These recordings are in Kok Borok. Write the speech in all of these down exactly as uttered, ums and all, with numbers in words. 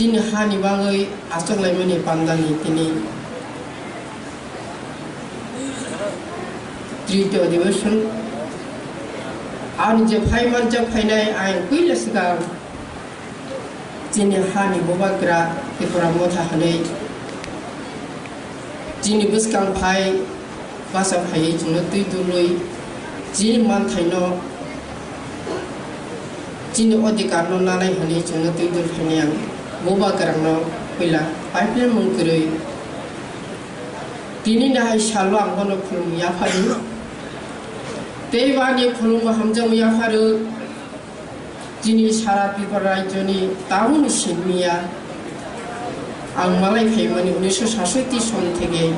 Chini hani bagwi achuk laimani pandani tini trito adhibeshon. Ani je phai manjak phainai ayang puila swkang chini hani bubagra Tripura Motha hwnwi chini bwskang phai basa phaiwi chwngno twi dulwi chini manthaino, chini odhikarno nanai hwnwi chwngno twi dul phainai ang bubagrano puila pipeline mung kwrwi. Tini nahai salo ang bono khulumwi yaphari. Tei bo ani khulumwi hamjakmung yapharo. Chini sara Tripura rajyoni tabukni sinmiya ang malai phaimani unisho sasoiti son theke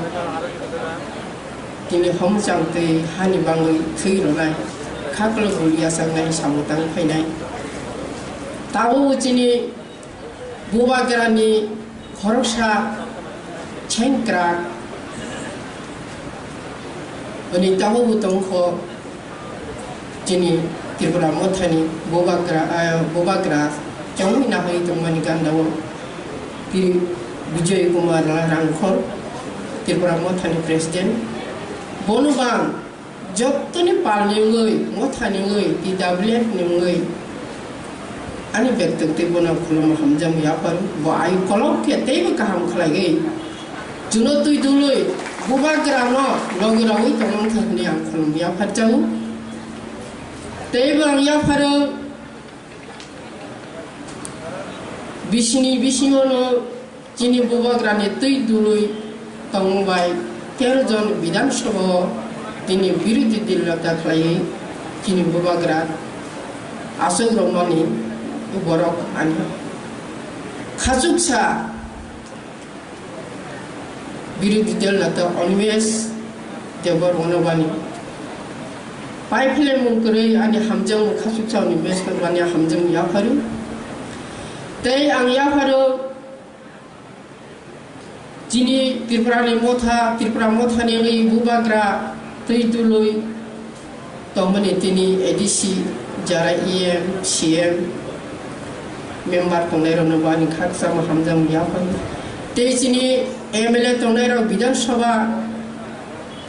tini homchang tei hani bagwi thwi rwnai, khaklo guli yachaknai samung tang phainai. Tabuk chini bubagrani khoroksa chengkrak hwnwi tabukbo tongkho. Chini Tripura Mothani bubagra, ah, bubagra chongwi nahai tongmani gandao Tri Bijoy Kumar Rangkhol, Tripura Mothani president. Bono bang jottoni palni wngwi, mothani wngwi, T W F ni wngwi ani bektwk tei bono khulumma hamjakmung yapharo. Bo ayu kolok khe teibo kaham khlaiwi chwngno twi dulwi bubagrano logi rogwi tongmani thani ang khulumwi yapharjago. Teibo ang yapharo bisini bisingono chini bubagrani twi dulwi tongmung bai tero jon Bidhan Sabha o tini birodhi dil rok da khlaiwi chini bubagra achuk rwmani borok ani khachuksa birodhi dol neta Animesh Debbarma no bani pipeline mung kwrwi ani hamjakmung khachuksa Animesh no bani hamjakmung yapharo. Tei ang yapharo chini Tripura ni motha, Tripura motha ni wngwi bubagra twi dulwi tongmani tini A D C, jara E M, C M member tongnairokno bo ani khakchangma hamjakmung yaphai. Tei chini M L A tongnairok Bidhan Sabha,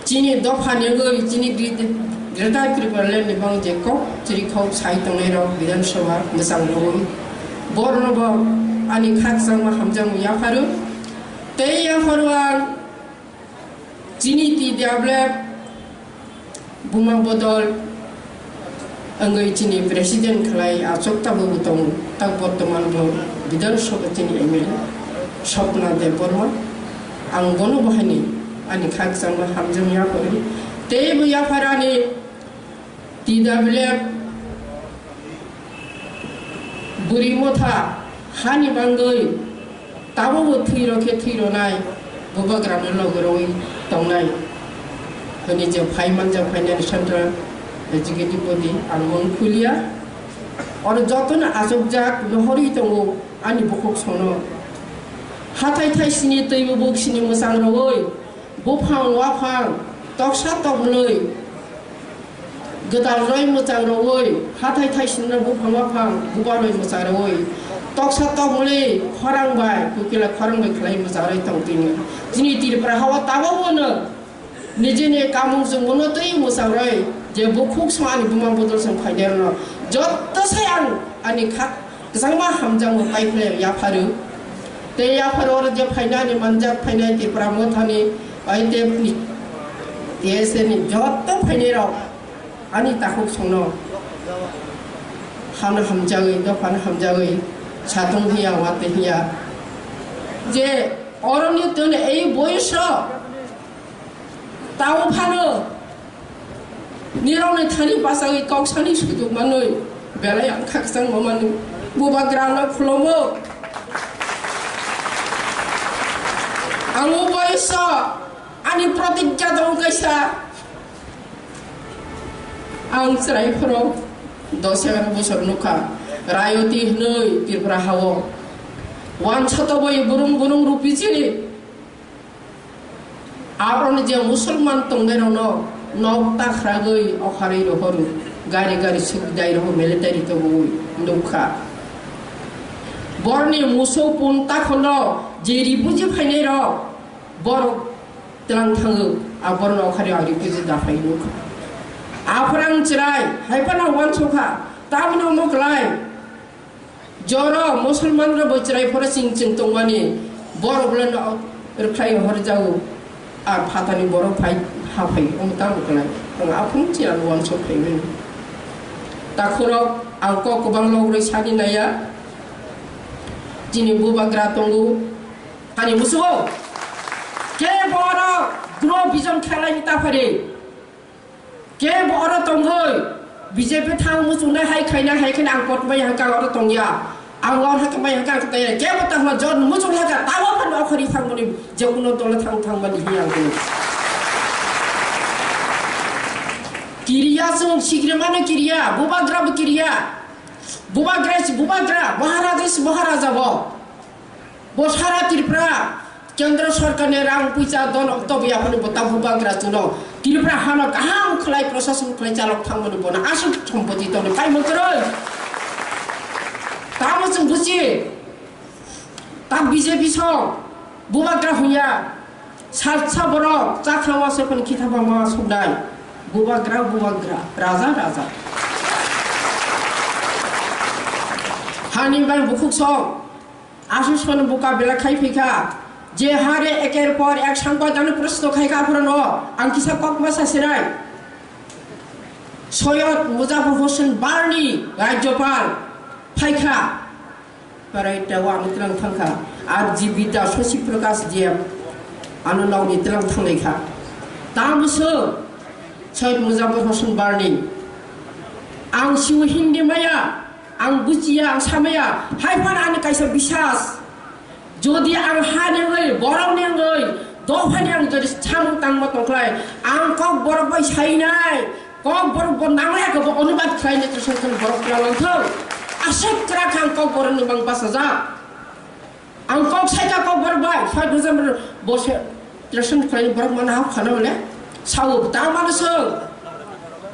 chini dopha ni wngwi chini Gre-, Greater Tripura Land ni bang je kok chirikhok sai tongnairok Bidhan Sabha mwchang rwui borokno bo ani khakchangma hamjakmung yapharo. Tei yapharo ang chini T W F Buma bodol wngwi chini president khlai achuk tabukbo tongo, tak bortoman bo Bidhan Sabha chini M L A Swapna Debbarma. Ang bono bo haini ani khakchangma hamjakmung yapharo. Tei bo yaphar ani T W F Bwrwi motha hani bangwi tabukbo thwi rw khe thwi rwnai, bubagrano logi rwui tongnai hwnwi je phai manjak phainani Central Executive Body ang mung khuliya. Oro jotono achukjak nohorwi tongo ani bukhuk sono. Hathai thaisini twibo buksini mwchang rwui buphang waphang toksa tokmlwi Gwdalrwi mwchang rwui, hathai thaisino buphang waphang bubarwi mwchang rwui, toksa tokmuli khorang bai, kukila khorang bai khlai mwchang rwi tong tini. Chini Tripura hao tabuk bono nijini kamung chwng bono twi mwchang rwi, je bukhuk song ani buma bodol song phainai rwno jotto sai ang ani kha Kwchangma hamjakmung pai phlai yapharo. Tei yapharo oro je phainani manjak phainai Tipra Mothani, I T F ni, T S A ni jotto phainairok ani takhuk songno hano hamjagwi, dophano hamjagwi satung hiya, watwi hiya. Je oroni toni ei boyoso tao phano Nirokni thani bachagwi kok sani sujukmanwi belai ang khakchangma mano. Bubagrano khulumgo. Ang o boyoso ani protigya dong kaisa. Ang chwrai phoro dos egar bosor nukha. Rayoti hwnwi Tripura hao. Wansa toboi burung burung rupiji. Aroni je Musulman tongnairokno nok ta khragwi okharwi rohoro, gari gari sukdai roho military tobogwi nukha. Borni musuk pun takhono je ribuji phainai rok, borok tlang thango, a borno okhari a ribuji da phai nuk. Aphorang chwrai, hai phano wansukha, tamno muklai. Joro Musulman rok bo chwrai phoro ching ching tongmani, borok le no rwkhlai horjago. A phatani borok phai, ha phai, omo tamo kwlai. Ang aphung chi ang wansuk phaiwi. Takhorok ang kok kwbang logrwi sani naiya. Chini bubagra tongo. Ani musugo. Ke boro grow vision khelai ta phari. Ke boro tongoi. B J P thang muchungnai hai khaina hai khaina ang kot mai hangka oro tongya. Ang oro hangka mai hangka ang tongya. Ke bo tangma jon muchung hangka tawa phan okhori thangmani. Jekuno dole thang thang mani hi ang kunu. Kiriya chwng sigremano kiriya, bubagra bo kiriya. Bubagra si bubagra, maharaja si maharaja bo. Bo sara Tripura kendra sorkarni rang puisa don oktobi aphani bo ta bubagra chwngno. Tripura hano kaham khlai prosason khlai chalok thangmani bono aswk sompoti tongni paimang kwrwi. Tamo chwng buchi. Ta B J P song, bubagra huya, salsa borok, chakha wasai phano khitha bama suknai, bubagra, bubagra, raja, raja. Hani bai bukhuk song, asus phano buka bela khai phikha, je hare eker por ek sangpa dano proshno khaikha aphurano, ang kisa kok masa sinai. Soyod Mujafar Hossain Barni Rajyapal phaikha. Parai teo ang tlang thangkha, R G Bidya, Shashi Prakash Diyam, ano nokni tlang thangnaikha. Tamo se Syed Mujaffer Hossain Barni. Ang siu Hindi maya, ang bujiya, ang samaya, hai phano ani kaisa bisas. Jodi ang hani wngwi, borokni wngwi, dophani ang jodi samung tangma tongkhlai, ang kok borok bai sainai, Kok borok bo nanglai khe bo onubad khlaina translation khe borok kwrang wngthok. Aswk kwrak khe ang kok borokni mang bachajak. Ang kok saikha kok borok bai, five December bo se translation khlaina borok mano hao khana hole. Sao ta mano swng.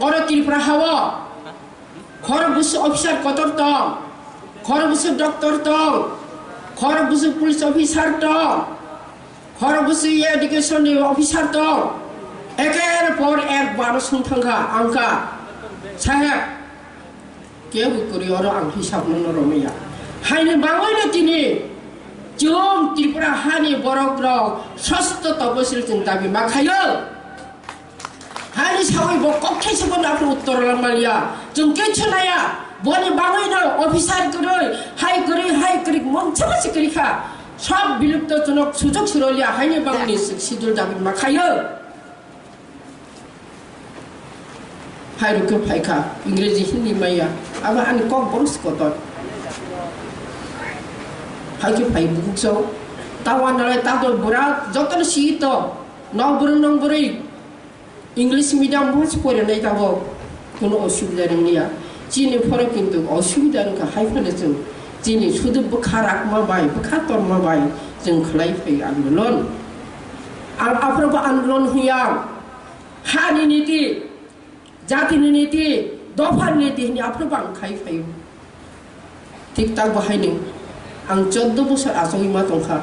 Oro Tripura hao. Khorok busu officer kotor tong. Khorok busu doctor tong. Khorok busu police officer tong. Hor busi education ni officer tong. Eker por ek baro sung thangkha, angkha. Saheb, kebo kwrwi oro ang hisab no romya. Haini bangwi no tini chwng Tripura hani borok rok sosto toposil chwng dabi ma khayo. Hani sawi bo kok thaisa bo naphru uttor lang maliya. Chwng kichu naya. Boni bagwi no officer kwrwi, hai kwrwi, hai kwrwi, mungsa masi kwrwi kha. Sob bilupto chwnok sujok suroliya, haini bagwi ni schedule dabi ma khayo. Hai rukhe phaikha, Ingreji Hindi maya. Abo ani kok borok si kotor. Hai khe phai bukuk sao. Tao analai tadol bura jotono si to. Nong bwrwi, nong bwrwi. English medium bo se porinai tabok, kuno osubida wngya. Chini phoro kintu osubida wngkha, hai phano chwng chini sudu bwkha rakma bai, bwkha torma bai chwng khlai phai andolon. Ang aphuru bo andolon huya, hani niti, jatini niti, dophani niti hini aphuru bo ang khai phaio. Thik tak bo haino ang choddo bosor achogwi ma tongkha.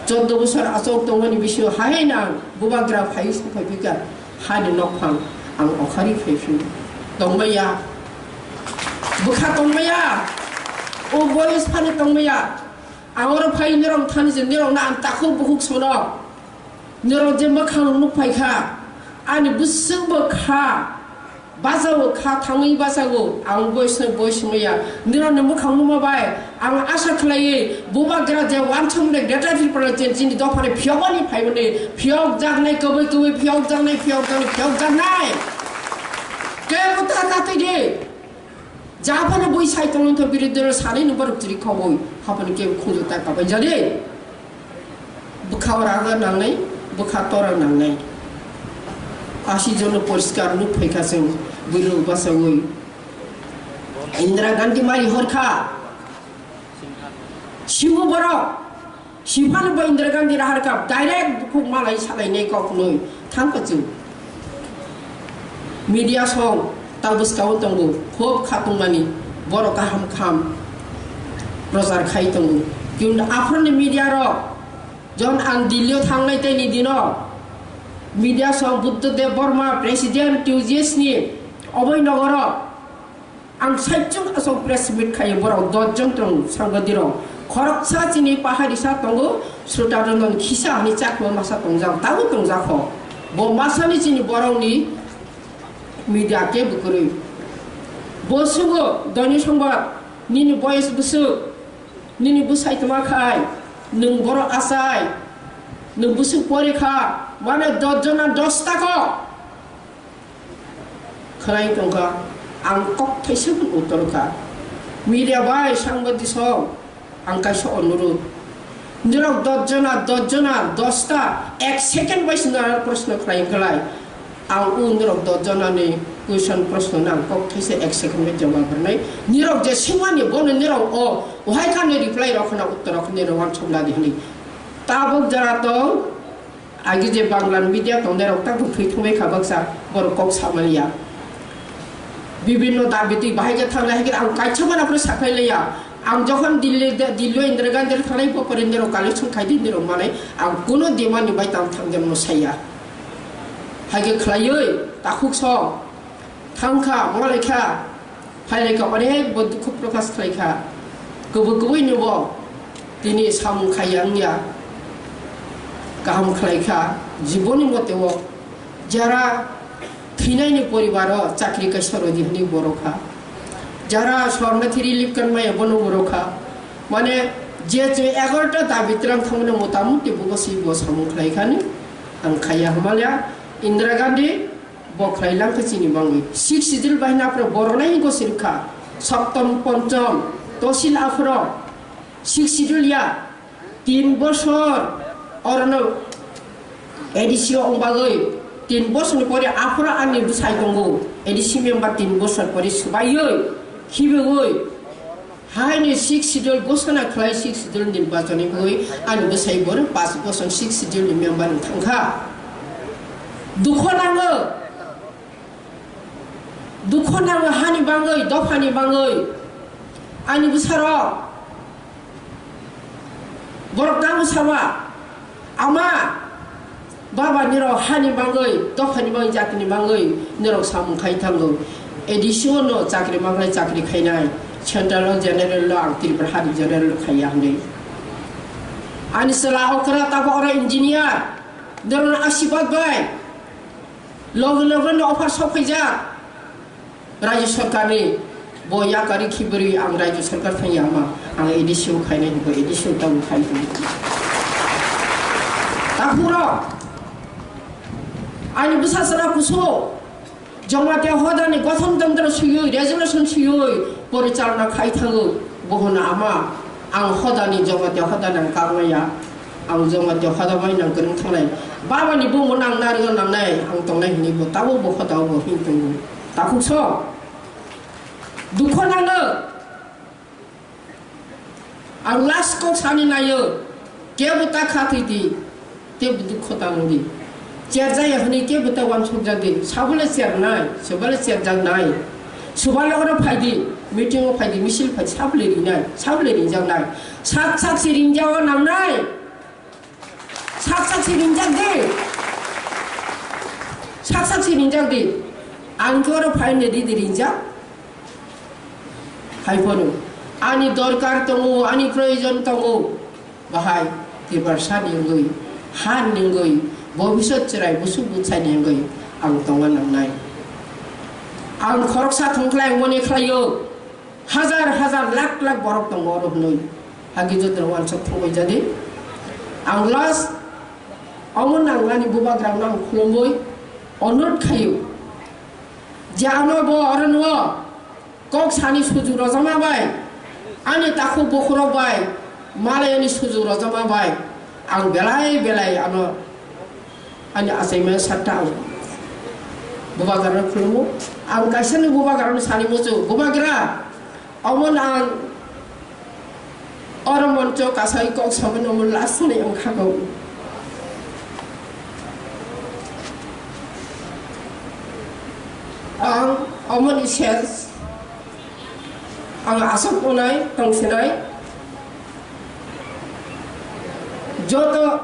Choddo bosor achog tongmani bisingo haino ang bubagra phai song phai phika hani nokphang ang okhari phai phio. Tongmaya. Bwkha tongmaya. O boyos phano tongmaya. Ang oro phai norok thani je norok na ang takhuk bukhuk sono. Norok je mwkhang nuk phai kha. Ani bwswk bo kha. Bachago kha thangwi bachago, ang boisno bois maya. Nirokni mwkhang numa bai, ang asa khlaiwi, bubagra je wansukmani Greater Tripura je chini dophani phiyokmani phaimani, phiyokjaknai kwbwi kwbwi, phiyokjaknai, phiyokjaknai, phiyokjaknai. Kebo ta tatwi di. Japhano bui sai tongwng tho birodhi dolo sanwi no borok chiri khoboi, haphano kebo khunju ta kabai jadi. Bwkha o raga nangnai, bwkha tora nangnai. Asi jono poriskar nuk phaikha chwng bwrwi rok bachaui. Indira Gandhi mari horkha. Sibu borok. Siphano bo Indira Gandhi raharkha. Direct bukhuk malai salainai kok nwi. Thangkha chwng. Media song ta bwskao tongo, khub khatungmani, borok kaham kham. prochar khai tongo. Kintu aphurni media rok, jon ang Delhi o thangnai tei ni dino media song Buddha Dev Barma, President T U J S ni oboi nogoro ang saichung asok press meet khai borok dos jon tong sangbadirok. Khoroksa chini paharisa tongo, Srutadandon Khisa hwnwi chakma masa tongjak, tabuk tongjak kho. Bo masani chini borokni media kebo kwrwi. Bo sugo Doni Songbar, nini boyes bwswk, nini bwsai tma khai, nwng borok achai, nwng bwswk pori kha, mane dos jona dos ta kho. Khwnai tongkha, ang kok thaisa uttor kha. Media bai sangbadik song, ang kaisa onurudh. Nirok dos jona, dos jona, dos ta, ek second bai swngo proshno khlai khlai. Ang o nirok dos jona ni question proshno no ang kok thaisa ek second bai jawab rwnai. Nirok je swngmani bono nirok o, ohai kha ni reply rok khna uttor rok nirok uansuk nadi hwnwi. Tabuk jora tong, agi je Bangla ni media tong nirok tabuk thwi thumbai kha baksa borok kok samaliya. Bibinno dabi twi bahai khe thanglai hai khe ang kaisa mana phano saphai laiya. Ang jokhon Delhi, Delhi Indira Gandhi thanglai bo pore nirok collection khai di nirok manai ang kuno demand ni bai tang thang jani saya. Hai khe khlaiwi takhuk song thang kha, manglai kha, phai lai kha, onek bo dukhu prokash khlai kha. Kubui kubui ni bo tini samung khai ya wngya, kaham khlai kha, jiboni mote o jara thwinaini poribaro chakri kaisa rodi hwnwi bo rwkha. Jara sornathi relief camp maya bono bo rwkha. Mane je chwng egaroh ta dabi twlang thangmani motamuti bugo si bo samung khlai khani ang khaiya hwnmaliya. Indira Gandhi bo khlai lang kha chini bangwi. Sixth Schedule bahina aphro borok nai go sirkha. Saptam, Pancham, Tosil aphro Sixth Schedule ya. Tin bosor orono A D C o wng bagwi tin bosorni pore aphuru ani bwsai tongo, A D C member tin bosor pore swbaiwi khibiwi haini Sixth Schedule ghosona khlai Sixth Schedule nirbachon wngwi ani bwsai bo paanch bosor Sixth Schedule ni member wng thangkha. Dukho nango. Dukho nango hani bangwi, dophani bangwi. Ani bwsarok, borok tamo saba, ama, baba nirok hani bangwi, dophani bangwi, jatini bangwi nirok samung khai thango. A D C o no chakri manglai chakri khainai, central o general no ang Tripura hani general khaiya hwnwi. Ani chwla okra tabo oro engineer, norokni asibad bai. Loge loge no offer sok phaijak. Rajya sarkar ni bo yakari khibrwi ang rajya sarkar thang ya ma. Ang A D C o khainai bo A D C o tamo khai. Takhuro. Ani bwsa sara kuso. Jamatia hodani gothon tantro suyui, resolution suyui, porichalona khai thango. Bohono ama. Ang hodani Jamatia hodani ang kagmaya. Ang Jamatia hoda bai nang kwrwng thangnai. Baba ni bumo nang narwgna nangnai, ang tongnai hwnwi bo tabuk bo hoda o bo hin tongo. Takhuk so. Dukho nangno. Ang last kok sani naio. Kebo ta kha thwi di. Tebo dukho ta wng di. Cherjaya hwnwi kebo ta uansukjak di. Sabole chernai, sabole cherjaknai. Subale oro phai di. Meeting o phai di, misil phai di. Sabole rinai, sabole rinjaknai. Sak sak si ringjao nangnai. Sak sak si ringjak di. Sak sak si ringjak di. Ang khe oro phai ne di di ringjak. Hai phano. Ani dorkar tongo, ani proyojon tongo. Bahai, Tiprasa ni wngwi, ha ni wngwi, bobisot chwrai busuk bwsai ni wngwi ang tongna nangnai. Ang khoroksa thung khlai ang mone khlaio. Hazar hazar lakh lakh borok tongo oro hwnwi. Hagi jotro wansok thangwi jadi. Ang last omo nangnani bubagrano ang khulumwi onurod khaio. Je ano bo oro nuo kok sani suju rojama bai, ani takhuk bokhorok bai, malayani suju rojama bai, ang belai belai ano Ani achaimaya satta ang bubagrano khulumo. Ang kaisani bubagrano sani muchung, "Bubagra, omono ang oro moncho kasai kok samani omo last ni ang khago." Ang omoni ses ang aswk unai tongsinai. Joto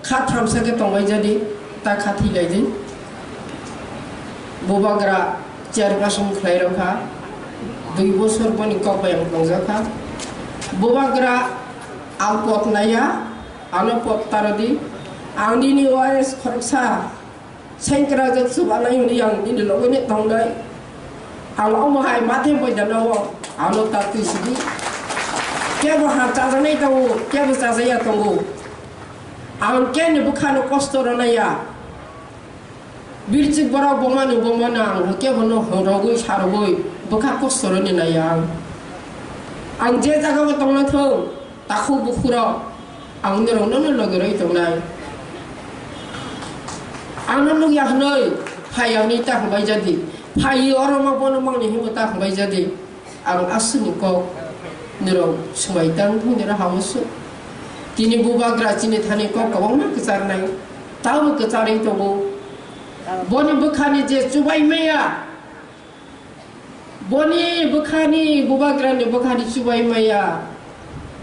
kha thamsa khe tongbai jadi, ta kha thwi lai di. Bubagra chairperson khlai rw kha, dui bosor boni kok bai ang tongjak kha. Bubagra ang pot naiya, ano pot ta rw di. Ang nini waris khoroksa sengkra jak chubanai hwnwi ang nini logi ni tongnai. Ang omo hai mathe bai dana o, ano ta twi sidi. Kebo ha chajaknai tongo, kebo chajaya tongo. Ang keni bwkhano kosto rwnaiya. Birchik borok bomani bomani ang kebono rogwi sarogwi bwkha kosto rwni naiya ang. Ang je jagao tongna thung, takhuk bukhurok ang norokno no logi rwi tongnai. Ano nukya hwnwi phai ang ni ta hwnbai jadi. Phai oro ma bono mangni hinwi ta hwnbai jadi. Ang aswkni kok nirok swmai tang thung nirok hamo su. Tini bubagra chini thani kok kwbangma kwcharnai. Tamo kwcharwi tongo. Boni bwkhani je chubai maya. Boni bwkhani bubagrani bwkhani chubai maya.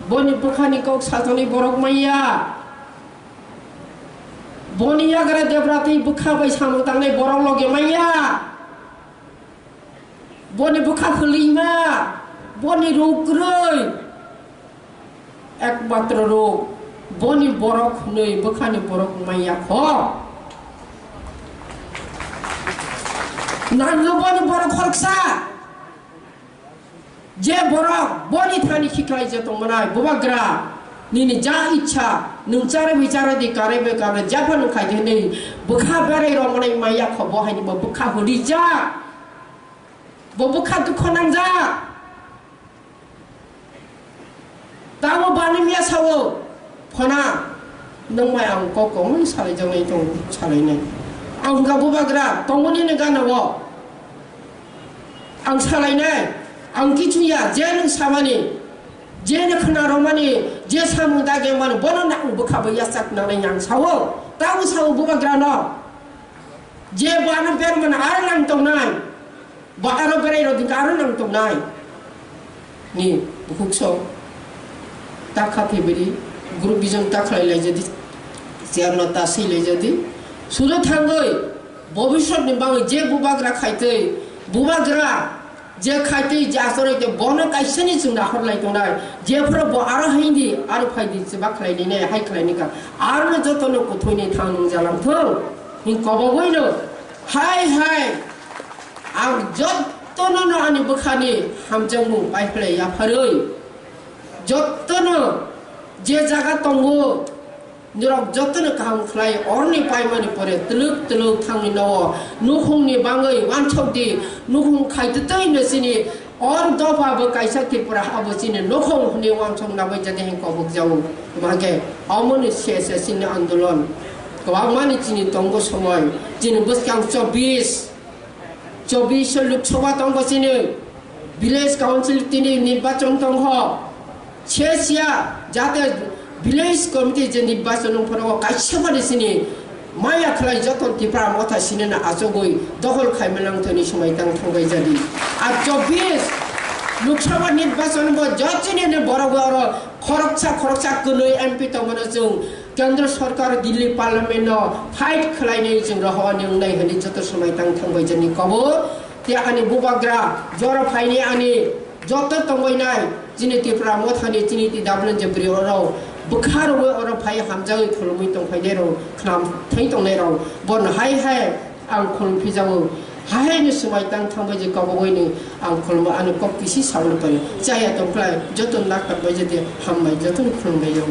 Boni bwkhani kok sajaknai borok maya. Boni yagra debra twi bwkha bai samung tangnai borok logi maya. Boni bwkha hwlwima, boni ruk kwrwi, ekmatro ruk, boni borok hwnwi bwkhani borok manya kho. Nango boni borok khoroksa, je borok boni thani khiklai je tongmanai, bubagra, nini ja ichha, nwng chare bi chare di, kare bi kare, japha nwng khai di hwnwi bwkha berai rok manai manya kho, bo haini bo bwkha hwnwi ja. Bo bwkha dukho nangjak. Tamo bani miya sao, phona, nwng mai ang kok kok nwng salai jaknai tong salainai. Ang ga bubagra, tongmani ni gana o. Ang salainai, ang kichu ya, je nwng samani, je nwng khna romani, je samung dagi mani, bono nang bwkha bo yachak nangnai ang sao. Tamo sao bubagra no. Je bana bermana aro nang tongnai. Ba aro berai rok dingka aro nang tongnai. Ni bukhuk so ta kha thebedi, group vision ta khlai lai jadi, chair no ta sei lai jadi. Sudo thangoi, bobisot ni bagwi je bubagra khaitwi, bubagra je khaitwi je achoroi te bono kaisa ni chwng nahor lai tongnai. Je phoro bo aro hindi, aro phaidi, chwba khlai nai, hai khlai ni ka. Aro no joto no kuthoi ni thang nung jalang thung. Ni kobogoi no, hai hai. Ang jottono no ani bwkhani hamjakmung paiphlai yapharwi, jottono je jaga tongo, norok jottono kaham khlai, oroni paimani pore twlwk twlwk thangni nogo nukhungni bagwi wansok di, nukhung khai twtwi no chini or dopha bo kaisa Tripura ha bo chini nukhung hwnwi wansok nabwi jadi hwn kobok jago. Hwnkhe omoni se se chini andolon kwbangmani chini tongo somoi, chini bwskang chobbish. Chobbish Lok Sabha tongo chini, village council tini nirbachon tongkho. Se siya jate village committee je nirbachon wng phano kaisa mani chini maya khlai joto Tipra Motha sinina achugwi dokhol khaima nang thani swmai tang thangbai jadi. A chobbish Lok Sabha nirbachon bo jot chini ni borok oro khoroksa khoroksa kwnwi M P tongmano chwng Kendra Sarkar Delhi Parliament no fight khlainai chwng rohor ni wngnai hwnwi joto swmai tang thangbai jani kobo. Tei ani bubagra jora phaini ani joto tongbainai chini Tipra Mothani chini T W J bwrwi oro bwkha rwui oro phai hamjagwi khulumui tongphainai rok khwnam thai tongnai rok bono hai hai ang khulum phijago. Haino swmai tang thangbai je kobogwi ni ang khulmo ano kok kisi sawi pai chaya tongkhlai joto nak tangbai je de hambai joto ni khulumbai yo.